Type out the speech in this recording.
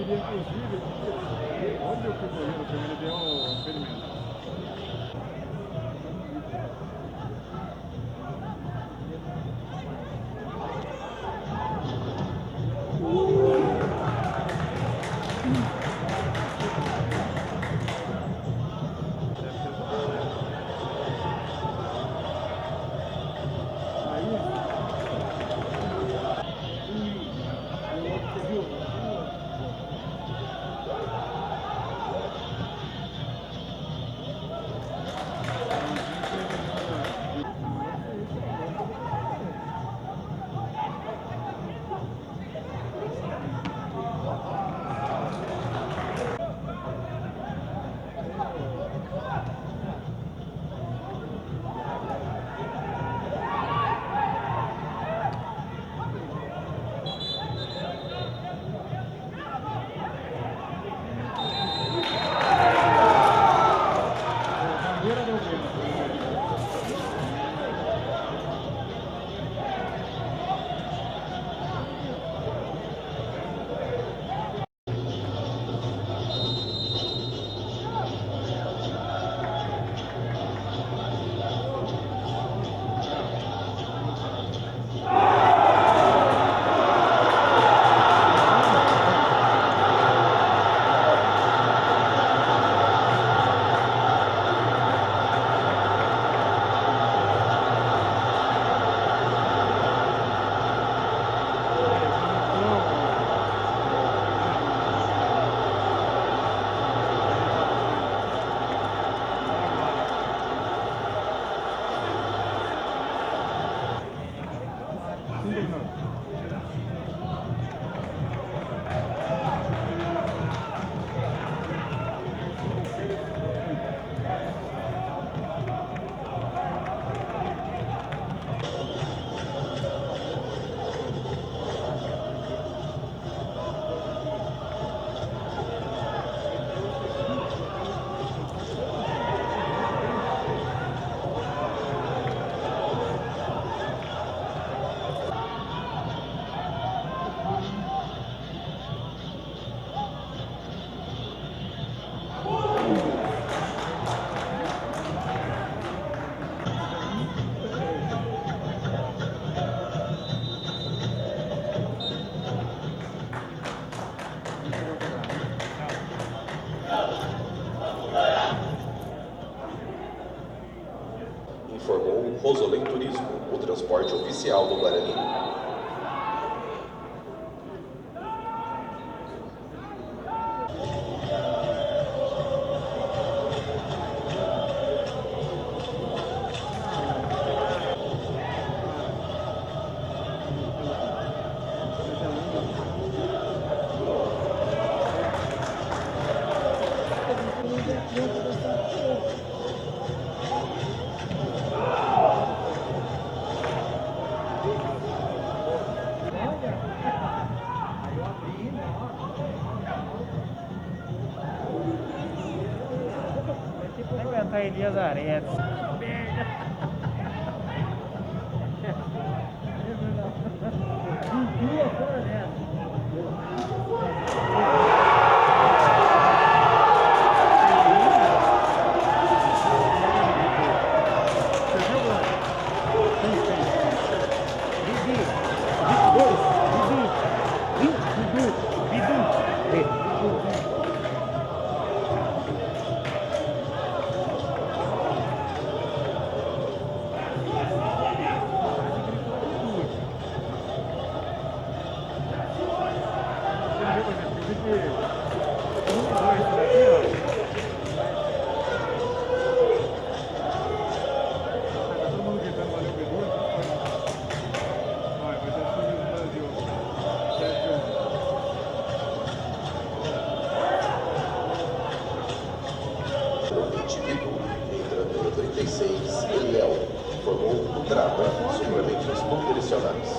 queria, inclusive, ver onde o que o goleiro também deu o impedimento. Deve ser bom, né? Aí, e o outro, você viu? Bandeira deu pênalti. Informou Rosolém Turismo, o transporte oficial do Guarani. Vai cantar Elias Aretes. Merda. Dudu fora dessa. Você viu, Bruno? Sim, sim. Bibi. 22? Bidu. Bidu. Bidu. Bidu. Você não viu, por exemplo, eu vi que um, dois daqui, ó. Ah, tá todo mundo gritando valeu, Bidu, então foi. Vai, vai ter surgido no Brasil. 7-1. 20 Bidu, entrando no 36, Eliel. Informou o Trata, suplementos nutricionais.